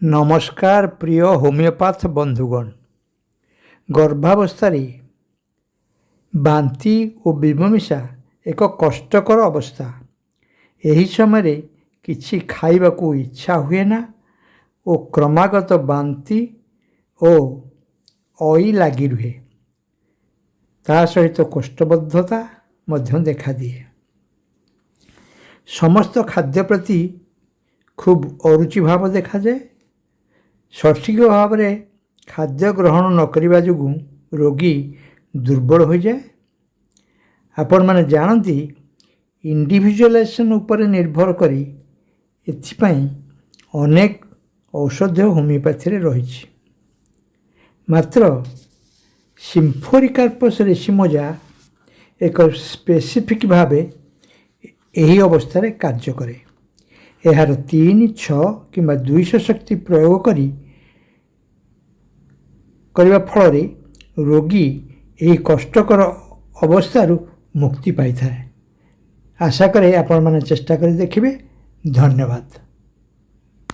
ନମସ୍କାର ପ୍ରିୟ ହୋମିଓପାଥ ବନ୍ଧୁଗଣ। ଗର୍ଭାବସ୍ଥାରେ ବାନ୍ତି ଓ ବିମମିଶା ଏକ କଷ୍ଟକର ଅବସ୍ଥା। ଏହି ସମୟରେ କିଛି ଖାଇବାକୁ ଇଚ୍ଛା ହୁଏ ନା ଓ କ୍ରମାଗତ ବାନ୍ତି ଓ ଅଇ ଲାଗି ରୁହେ। ତା ସହିତ କୋଷ୍ଠବଦ୍ଧତା ମଧ୍ୟ ଦେଖାଦିଏ। ସମସ୍ତ ଖାଦ୍ୟ ପ୍ରତି ଖୁବ୍ ଅରୁଚି ଭାବ ଦେଖାଯାଏ। ସଠିକ୍ ଭାବରେ ଖାଦ୍ୟ ଗ୍ରହଣ ନ କରିବା ଯୋଗୁଁ ରୋଗୀ ଦୁର୍ବଳ ହୋଇଯାଏ। ଆପଣମାନେ ଜାଣନ୍ତି, ଇଣ୍ଡିଭିଜୁଆଲାଇଜେସନ୍ ଉପରେ ନିର୍ଭର କରି ଏଥିପାଇଁ ଅନେକ ଔଷଧ ହୋମିଓପାଥିରେ ରହିଛି। ମାତ୍ର ସିମ୍ଫୋରିକାର୍ପସ୍ ରେସିମୋଜା ଏକ ସ୍ପେସିଫିକ୍ ଭାବେ ଏହି ଅବସ୍ଥାରେ କାର୍ଯ୍ୟ କରେ। ଏହାର 3, 6 କିମ୍ବା 200 ଶକ୍ତି ପ୍ରୟୋଗ କରି କରିବା ଫଳରେ ରୋଗୀ ଏହି କଷ୍ଟକର ଅବସ୍ଥାରୁ ମୁକ୍ତି ପାଇଥାଏ। ଆଶା କରେ ଆପଣମାନେ ଚେଷ୍ଟା କରି ଦେଖିବେ। ଧନ୍ୟବାଦ।